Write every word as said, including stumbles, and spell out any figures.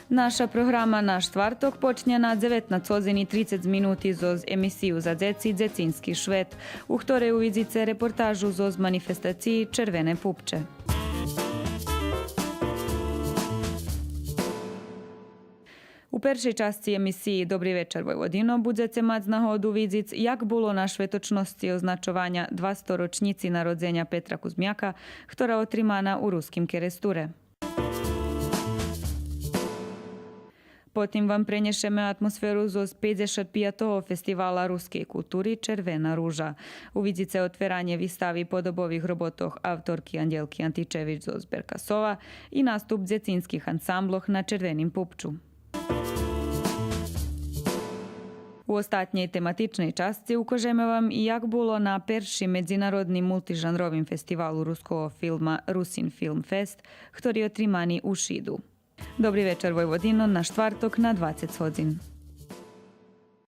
Наша програма на штварток почня на дзеветнац годзин и трицец минути зоз емисию за дзеци Дзецински швет, у хторей увидзице репортажу зоз манифестациї Червене пупче. У першей часци емисиї Добри вечар, Войводино будзеце мац нагоду видзиц як було на шветочносци означованя двасторочнїци народзеня Петра Кузмяка, хтора отримана у Руским Керестуре. Потим вам пренєшеме атмосферу зоз пейдзешат пиятого фестивала рускей култури Червена ружа. Увидзице отверанє вистави подобових роботох авторки Андєлки Античевич зоз Беркасова и наступ дзецинских ансамблох на Червеним пупчу. У остатнєй тематичней часци укажеме вам и як було на першим медзинародним мултижанровим фестивалу руского филма Русин Филм Фест, хтори отримани у Шиду. Добри вечар, Войводино, на штварток на двацец годзин.